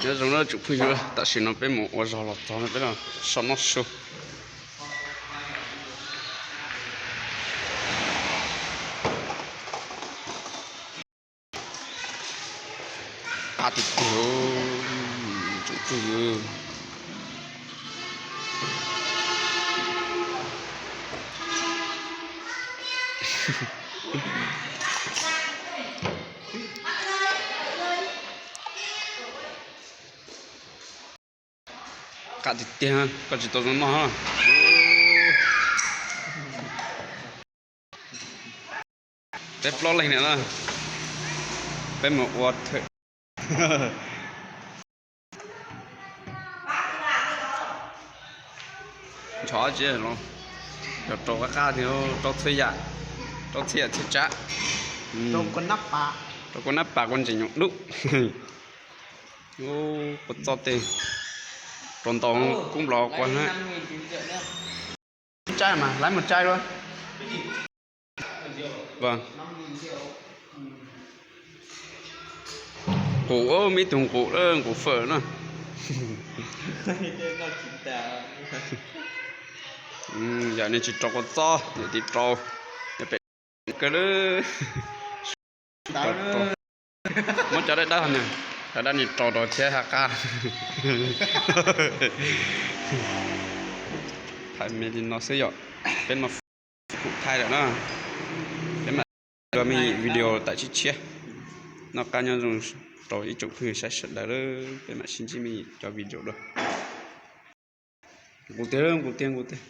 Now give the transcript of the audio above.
Nyob zoo na tsoom phooj ywg, tam sim no peb mus ua zog los txog no peb los so noj su. Qab tiag tiag tsoom phooj ywg. Qab tiag tiag, koj tsis tau zoo noj. Peb plaub leeg na, peb mus ua thawm. Ntsho tsis los, yog rau qab qab thiab, rau txhua yam, rau txhua yam txhia tsav. Rau kua nab pas kua ntses nyoos dub. Kua txob tej, rau ntau kub nplos kua na. Tsaib mas laiv mus tsaib lawm. Nqus, muaj ib tug nqus, nqus fawm na. Yam nej tsis rau kua txob, yam tiv rau, yam pem kawg lawm. Muab cov dawb dawb no, cov dawb ni rau rau thiab haj qab. Thaij me li no xwb yom, peb no kuv thaij lawm na, peb mam cov me nyuam video tam tshiab tshiab. Noj qab nyob zoo rau ib tsoom phooj ywg saib sawv daws, peb mam sib ntsib me nyuam cov video dua. Nqus tiag, nqus tiag, nqus tiag.